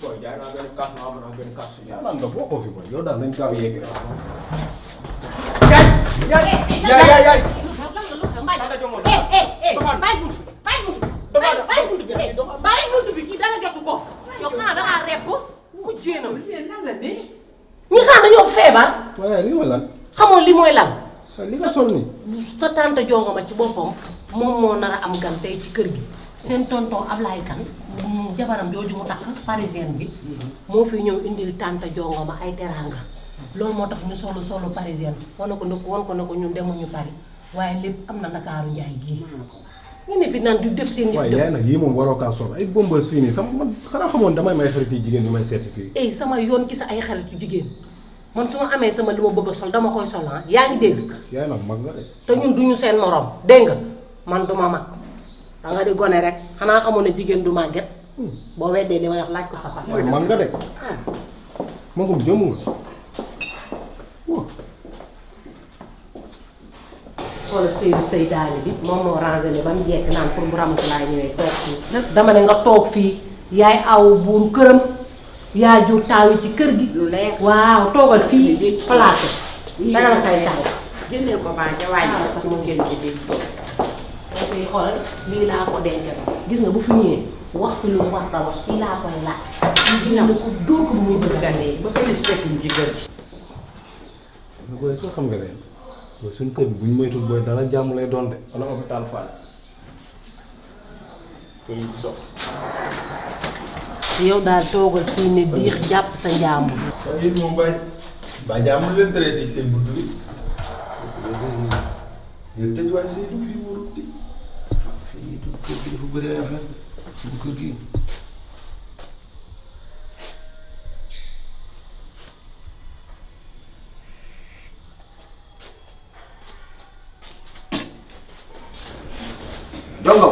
boy jaay naa benn kaas ma am naa benn kaas si yaa naan nga bokkoo si boy yow daal nañ kaa yegg rek. yaay. Tante Jongo bàyyi buntu bi kii dara jotu ko yow xanaa da ngaa repp mu jéenam nan la nii. ñi xanaa dañoo feebar waaye lii mooy lan. xamoo li mooy lan li nga sol nii. sa tante Jongo ma ci boppam moom moo nar a am gan tey ci kër gi seen tonton Ablaye Kane jabaram jooju mu takk parisienne bi moo fi ñëw indil tante Jongo ma ay teraanga loolu moo tax ñu solo parisienne wan ko ne ko ñun demuñu Paris waaye lépp am na Ndakaaru Njaay gii ñu ne fi naan du def seen yëf. waaye yaay nag yii moom waroo kaa sol ay bombes fii nii sama man xanaa xamoon damay may xarit yi jigéen ñi may seeti fii. sama yoon ci sa ay xarit yu jigéen man su ma amee sama li ma bëgg a sol dama koy sol ah yaa ngi dégg. yaay nag mag nga de. te ñun duñu seen morom dégg nga man duma mag da nga di gone rek xanaa xamoon ne jigéen du màgget boo weddee li ma wax laaj ko sa papa. mag nga de. magum jëmu nga. xoolal Seydou Seydaane bi moom moo rangé ne ba mu jekk naan pour bu Ramatulaay ñëwee toog fii dama ne nga toog fii yaay aw buuru këram yaa jur taaw yi ci kër gi. lu leer waaw toogal fii placé. danga la say taaw. jëndee ko baa ca waaj sax mu génn ci biir. ok xoolal lii laa ko denc gis nga bu fi ñëwee wax fi lu mu war a wax fii laa koy laaj. dina ko dóor ko bu muy bëgg a gane ba police fekk ñu ci kër gi. booy soo xam nga leen. booy suñu kër bi bu ñu moytul booy dara jàmm lay doon de. wala hôpital Fall kër yi dox yow daal toogal fii ne diix jàpp sa njaamu. waaye yéen moom bàyyi jàmm leen traité ci seen buntu bi. yéen tëj waaye Seydou fii wóorul di. fii du kër gi dafa bëri ay affaire du kër gi. Jongo.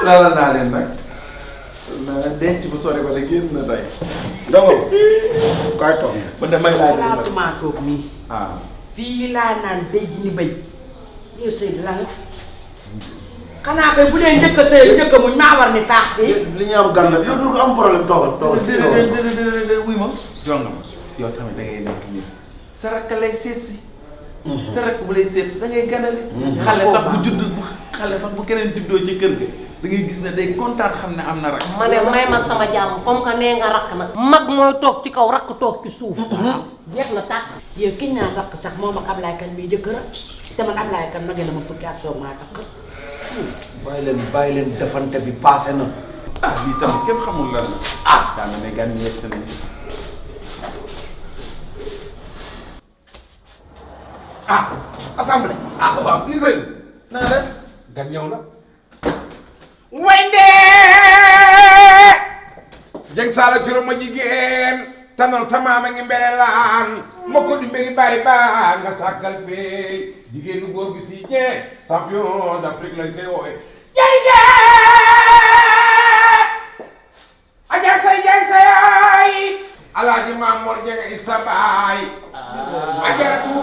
lala naa leen nag. naa denc bu sori ba de génn na tey. Jongo. kaay toog. man de may laaj leen nag. maa toog nii. ah. fii laa naan dëj ni bañ. yow Seydou lan la. xanaa kay bu dee njëkk a sëy njëkk a muñ maa war ni saax fii. li ñu am gan la yow du am problème toogal fii nga war wuy ma jonga ma yow tamit da ngay nekk nii sa rakk lay seet si sa rakk bu lay seet si da ngay ganale xale sax bu judd xale sax bu keneen juddoo ci kër ga da ngay gis ne day kontaan xam ne am na rakk ma ne may ma sama jàmm comme que nee nga rakk nag. mag mooy toog ci kaw rakk toog ci suuf. jeex na tàkk. yow ki ñu naan rakk sax moom ak Ablaye Kane bii jëkkëram te man Ablaye Kane magee na ma fukki at soog maa takk. bàyyi leen defante bi passé na. ah lii tamit kenn xamul lan la daa nga ne gan yegg nañ assemblée. waaw bii sëñ. na nga def. gan ñëw na. Wayndé jeng sala curo ma jigéen tanol sa maama ngi mbelelaan ma ko di mbiri bàyyi ba nga sàkkal bey jigéenu góor gi si ñee champion d'Afrique lañ koy woowe jayge aja say jeng sa yaay alaaji maam Mor Jeng isa baay ajaratu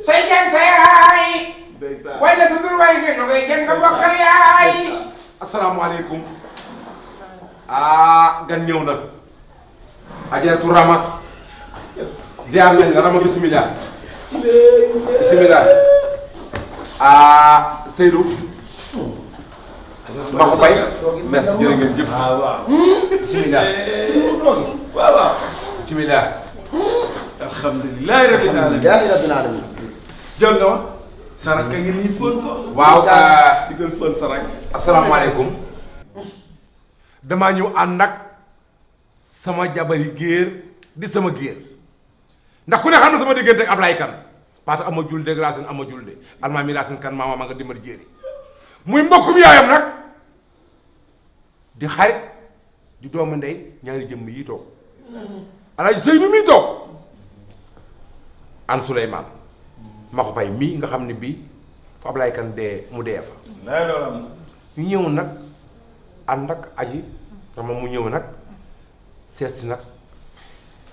say jeng sa yaay way la tudur way ne no ngay jeng nga bokkal yaay asalaamaaleykum gan ñëw na ajaratu Rama ziar nañ la Rama bismillah bismillah Seydou ma ko bay merci jërë ngeen jëf bismillah waaw bismillah alhamdulilah rabbil alamin rabbil alamin. jonga ma sa rakk ngi nii fóon ko waaw di ko fóon sa rakk asalaamaaleykum damaa ñëw ànd ak sama jabari géer di sama géer ndax ku ne xam na sama diggante ak Ablaye Kane parce que ama julde grâce ama julde almaa mi laasin kan maama ma nga dimbali jéeri muy mbokkum yaayam nag di xarit di doomu ndey ñaari jëmm yi toog Alaaji Seydou mii toog an Souleymane ma ko bay mii nga xam ne bii fa Ablaye Kane dee mu dee fa ñu ñëw nag ànd ak aji Rama mu ñëw nag seet si nag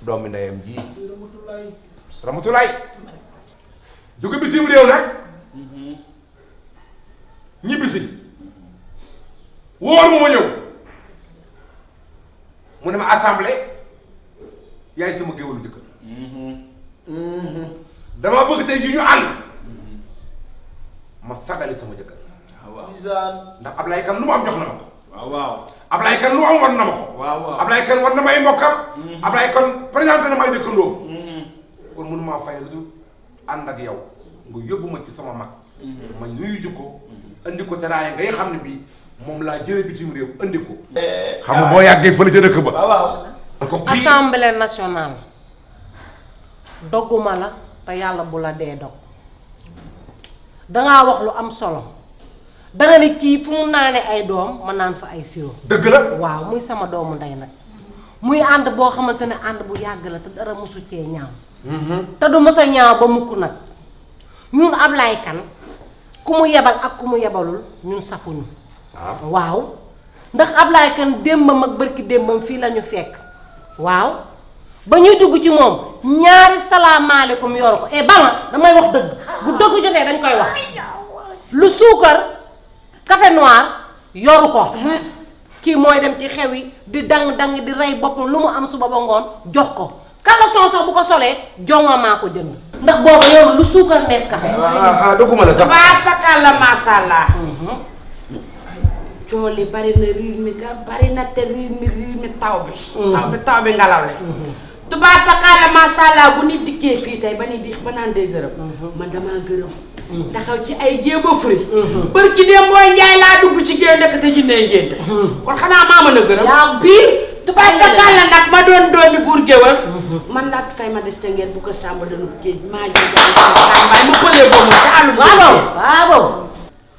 doomi ndeyam ji Ramatulaay jóge bitim réew nag ñibbisi wóor ma ñëw mu ne ma assemblée yaay sama géwalu jëkkër dama bëgg tey ji ñu ànd ma sagali sama jëkkër ndax Ablaye Kane lu mu am jox na ma ko Ablaye Kane lu am wan na ma ko Ablaye Kane wan na ma ay mbokkam Ablaye Kane présenté na ma ay dëkkandoo kon mënu maa fay lu dul ànd ak yow nga yóbbu ma ci sama mag ma nuyu ji ko andi ko ca raaya ngay xam ne bii moom laa jële bitim réew andi ko xam nga boo yàggee fële ca dëkk ba ko Assemblée nationale dogguma la te yàlla bu la dee dog dangaa wax lu am solo danga ne kii fu mu naane ay doom ma naan fa ay siro dëgg la waaw muy sama doomu ndey nag muy ànd boo xamante ne ànd bu yàgg la te dara mosu cee ñaaw te du mës a ñaaw ba mukk nag ñun Ablaye Kane ku mu yebal ak ku mu yebalul ñun safuñu waaw ndax Ablaye Kane démbam ak bërki démbam fii lañu fekk waaw ba ñuy dugg ci moom ñaari salaamaaleykum yoru ko ba ma damay wax dëgg bu dëgg jotee dañ koy wax lu suukar café noir yoru ko kii mooy dem ci xew yi di dang di rey boppam lu mu am suba ba ngoon jox ko caleçon sax bu ko solee jonga maa ko jënd ndax booba yoru lu suukar nees café dëgguma la sax baa fakal la masàllaa cool yi bari na riir mi ga bari na te riir mi taw bi ngelaw le tubaa fakal la masàllaa bu nit dikkee fii tey ba ni di ba naan dee gërëm man damaa gërëm taxaw ci ay jéeba furi bërki dem booy njaay laa dugg ci géej nekk te jinnee ngénte kon xanaa maa mën a gërëm yaa biir tubaa fakal la nag ma doon dooni buur géwal man laat fay ma des ca ngeen bu ko sàmba danu géej maa jëmbaay ma pëlee boobu te àllu waaw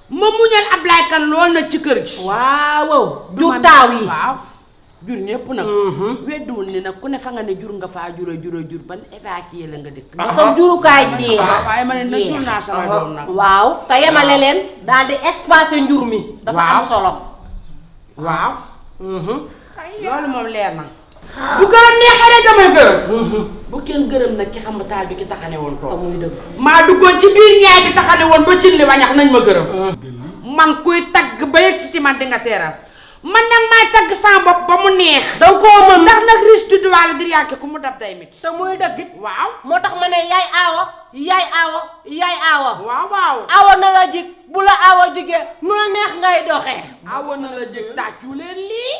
ma muñal Ablaye Kane lool nag ci kër gi waaw jur taaw yi waaw jur ñëpp nag weddiwul ni nag ku ne fa nga ne jur nga faa jur ban évacué la nga dëkk sa jurukaay jeex waaye ma ne nag jur naa sama doom nag waaw te yemale leen daal di espacer njur mi dafa am solo waaw loolu moom leer na bu gërëm neexee rek damay gërëm bu kenn gërëm nag ki xam taal bi ki taxane woon toog muy dëgg maa duggoon ci biir ñaay bi taxane woon ba cin li wañax nañ ma gërëm man kuy tagg ba yegg si ci man di nga teeral man nag maay tagg sama bopp ba mu neex danga koo mën ndax nag risque du wàll di yàkke ku mu dab day mit te muy dëggit waaw moo tax ma ne yaay aawa waaw awa na la jig bu la awa jigee nu la neex ngay doxee awa na la jig tàccu leen lii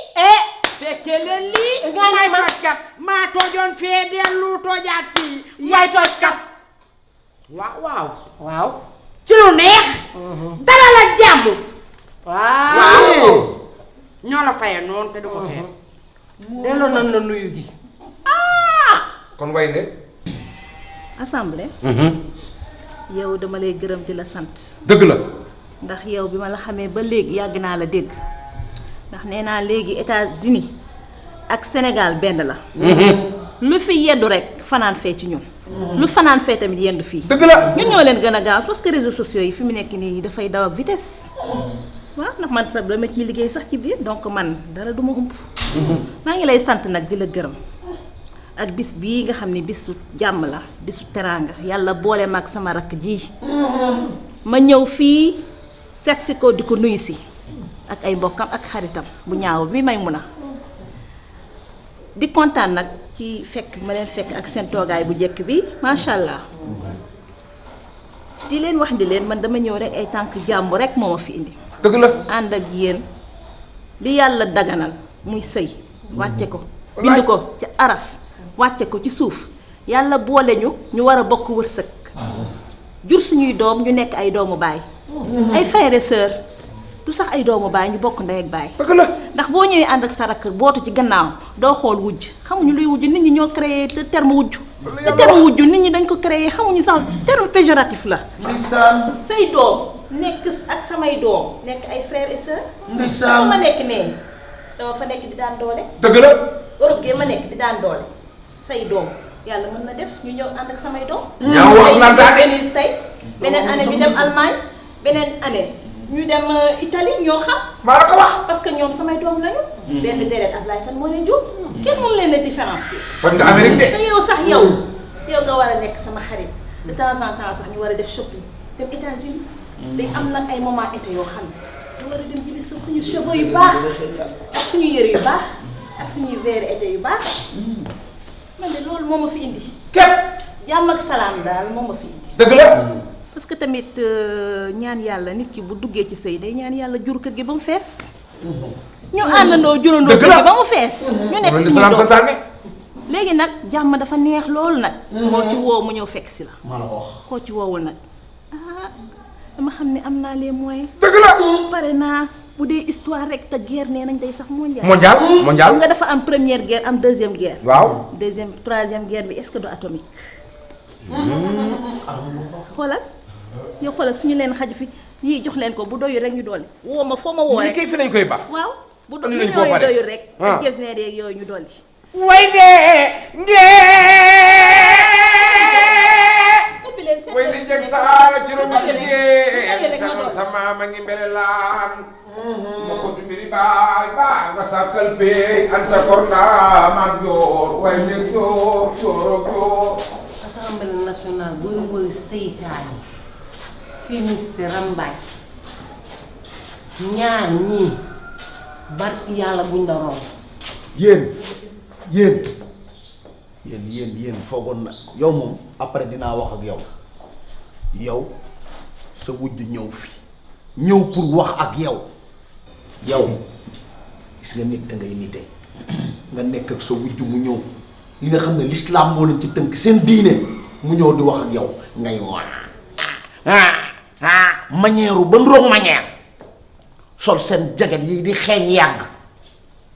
fekkee leen lii ngay ma kat maa toojoon fee dellu toojaat fii yaay tooj kat waaw ci lu neex dara la jàmm waaw ñoo la faye noonu te du ko xeeb delloo nañ la nuyu gi kon way ne assemblée yow dama lay gërëm di la sant dëgg la ndax yow bi ma la xamee ba léegi yàgg naa la dégg ndax nee naa léegi États-Unis ak Sénégal benn la lu fi yeddu rek fanaan fee ci ñun lu fanaan fee tamit yendu fii dëgg la ñun ñoo leen gën a gaaw parce que réseaux sociaux yi fi mu nekk nii dafay daw ak vitesse waaw ndax man sax dama ciy liggéey sax ci biir donc man dara du ma ump maa ngi lay sant nag di la gërëm ak bis bii nga xam ne bisu jàmm la bisu teraanga yàlla boole ma ak sama rakk ji ma ñëw fii seet si ko di ko nuyu si ak ay mbokkam ak xaritam bu ñaaw bi may mun a di kontaan nag ci fekk ma leen fekk ak seen toogaay bu njëkk bi macha allah di leen wax di leen man dama ñëw rek ay tànk jàmm rek moo ma fi indi dëgg la ànd ak yéen li yàlla daganal muy sëy wàcce ko bind ko ci aras wàcce ko ci suuf yàlla boole ñu war a bokk wërsëg jur suñuy doom ñu nekk ay doomu baay ay frères et sœurs du sax ay doomu baay ñu bokk ndey ak baay dëgg la ndax boo ñëwee ànd ak sa rakk bootu ci gannaaw doo xool wujj xamuñu luy wujj nit ñi ñoo créé te terme wujj te terme wujj nit ñi dañ ko créé xamuñu sax terme péjoratif la say doom nekk ak samay doom nekk ay frères et sœurs dafa ma nekk nee dama fa nekk di daan doole dëgg la Europe gee ma nekk di daan doole say doom yàlla mën na def ñu ñëw ànd ak samay doom ñaaw Atlanta Venise tey beneen année ñu dem Allemagne beneen année ñu dem Italie ñoo xam maa la ko wax parce que ñoom samay doom lañu benn deret Ablaye Kane moo leen jur kenn mënu leen a différencier fan nga Amérique de te yow sax yow nga war a nekk sama xarit de temps en temps sax ñu war a def shopping dem États-Unis dañ am nag ay moment été yoo xam ne war a dem jëli suñu cheveux yu baax ak suñu yëre yu baax ak suñuy verre été yu baax man de loolu moo ma fi indi. képp jàmm ak salaam daal moo ma fi indi. dëgg la. parce que tamit ñaan yàlla nit ki bu duggee ci sëy day ñaan yàlla jur kër gi ba mu fees. ñu àndandoo jurandoo kër gi ba mu fees. ñu nekk si ñu doom léegi nag jàmm dafa neex loolu nag. koo ci woo mu ñëw fekk si la. maa la ko wax. koo ci woowul nag ah dama xam ne am naa les moyens. dëgg la. pare naa bu dee histoire rek te guerre nee nañ day sax mondial. mondial nga dafa am première guerre am deuxième guerre. waaw. deuxième troisième guerre bi est-ce que du atomique. xoolal yow xoolal suñu leen xaju fi yii jox leen ko bu doyul rek ñu dolli. woo ma foo ma woo rek kay fi lañ koy baax. waaw bu am nañ koo pare doyul rek. ak gis ne rek yooyu ñu dolli. way dee ngee. way di jeg saara ci robi jigéen tanol sama ma ngi mbele laan ma ko du mbiri baay baa nga sàkkal beey anta kornda maag joor way deg joor jooro joor. Assemblée nationale booy woy seytaane féministe rambaaj ñaar ñii barki yàlla buñ la romb. yéen foogoon na yow moom après dinaa wax ak yow sa wujj ñëw fi ñëw pour wax ak yow gis nga nit da ngay nite nga nekk ak sa wujj mu ñëw li nga xam ne l'islam moo leen ci tënk seen diine mu ñëw di wax ak yow ngay manière ba ndoog manière sol seen jaget yi di xeeñ yàgg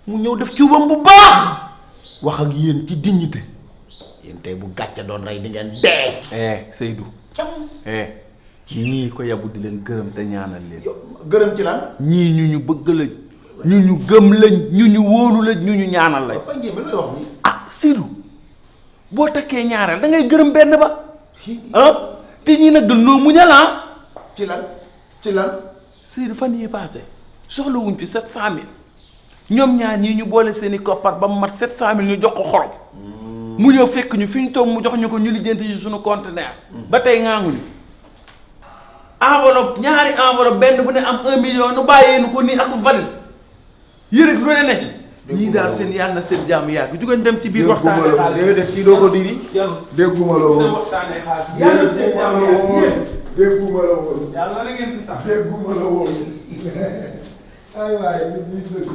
mu ñëw def cuubam bu baax wax ak yéen ci dignité yéen tey bu gàcce doon rey di ngeen dee. Seydou. ñii ko yabu di leen gërëm te ñaanal leen. gërëm ci lan. ñii ñu bëgg lañ ñu gëm lañ ñu wóolu lañ ñu ñaanal lañ. ba njéeme looy wax nii. ah Seydou boo takkee ñaareel da ngay gërëm benn ba te ñii nag dañ noo muñal ci lan. Seydou fan yii passé soxlawuñ fi 700000 ñoom ñaar ñii ñu boole seeni koppar ba mu mat 700000 ñu jox ko xorom. mu ñëw fekk ñu fi ñu toog mu jox ñu ko ñu lijjanti ci suñu conteneur. ba tey ngaanguñu enveloppe ñaari enveloppe benn bu ne am 1 million nu bàyyee nu ko nii ak valise yërëg lu ne ci. ñii daal seen yàlla na seen jàmm yàgg jugañ dem ci biir waxtaanee xaalis déedéet kii doo ko diri. dégguma la woon waxtaanee xaalis yàlla na seen jàmm yàgg dégguma la woon. yàlla na ngeen fi sax. dégguma la woon. ay waay nit ñi dëgg.